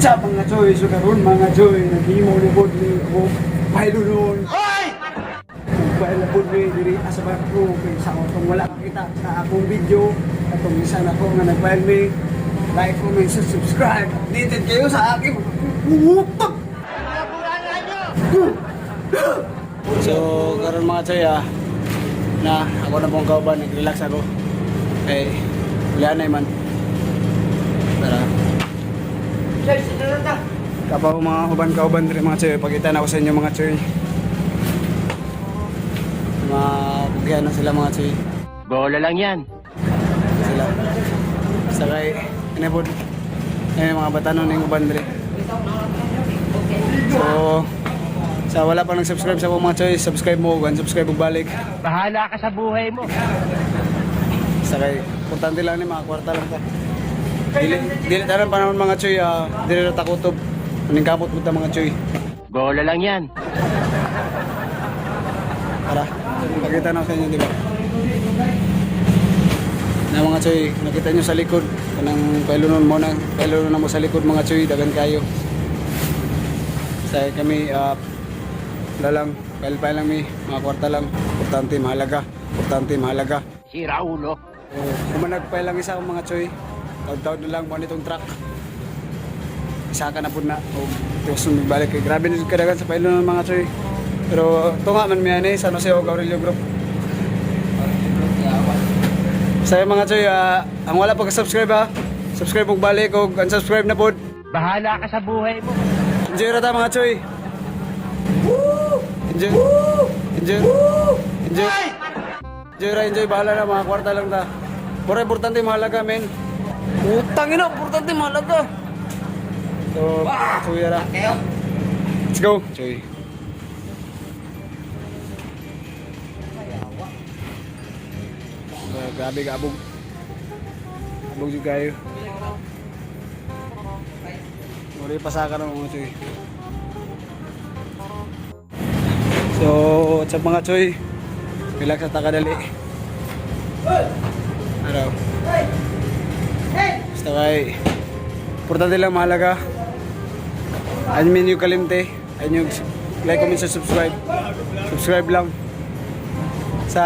What's up, mga choy? So karon, mga choy, naghimo na pod ni ako pailunon. Hoy! Nagpaila pod ni diri sa barko kay sa atong wala kakita sa akong video atong isa na ko nga nagpail mi, like, comment, subscribe. Updated kayo sa aking mga. So karon, mga choy, na ako na pong kauban, nag-relax ako. Eh, wala na man. Tara. Kapaw mga uban-kauban diri, mga choy, pakita na ako sa inyo, mga choy. Mga bugyan na sila, mga choy. Bola lang yan. Sila. Sa kay ano pod? Eh, mga batanon ning uban diri. So sa wala pa nag-subscribe sa akong, mga choy, subscribe mo, subscribe ug balik. Bahala ka sa buhay mo. Sa kay importante lang ni mga kwarta lang ta. Dili dili tanan pa naman, mga choy, dili ra ta kutob. Aning kamot mo ta, mga choy. Bola lang yan. Tara, pakita na sa inyo, di ba? Na mga choy, nakita nyo sa likod, kanang pailunon mo na, pailunon na mo sa likod, mga choy, dagan kayo. Sa kami, wala lang, pail lang mi, mga kwarta lang, importante mahalaga, importante mahalaga. Sira ulo. So, kumanagpay lang isa mga choy, taud-taud na lang mo nitong truck. Isa ka na po na, o tiwas nung balik. Kay grabe na jud kadagan sa pailunon, mga choy. Pero tunga man mi ani, San Jose og Aurelio Group. Sa mga choy, ang wala pa ka-subscribe ha, subscribe og balik og unsubscribe na pod. Bahala ka sa buhay mo. Enjoy ra ta, mga choy. Enjoy. Enjoy. Enjoy. Enjoy ra, enjoy. Bahala na, mga kwarta lang ta. Pero importante mahalaga, men. Utang ina, importante mahalaga. So, choy ra. Let's go. Choy. Grabe ka abog. Abog jud kayo. Uri pasaka na, mga choy. So, what's up, mga choy? Relax at takadali. Araw. Basta kay importante lang mahalaga. I mean yung kalimte. I yung like, comment, subscribe. Subscribe lang. Sa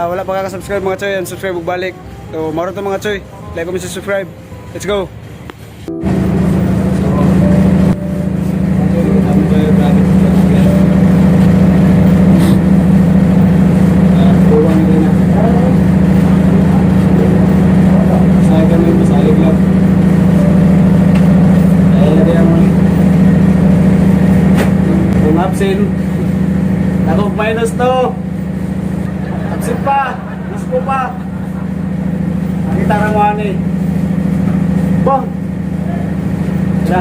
wala pa kaka-subscribe, mga choy, subscribe ug balik. So, maro to, mga choy. Like, comment, subscribe. Let's go. So, mga choy, kita mo choy, grabe. Kuwang nila na. Sa kami masalig lang. Ay, lagay mo ni. Kung absent, ako minus to. Absent pa. Disco pa. Nakita ra mo ani. Bong. Wala.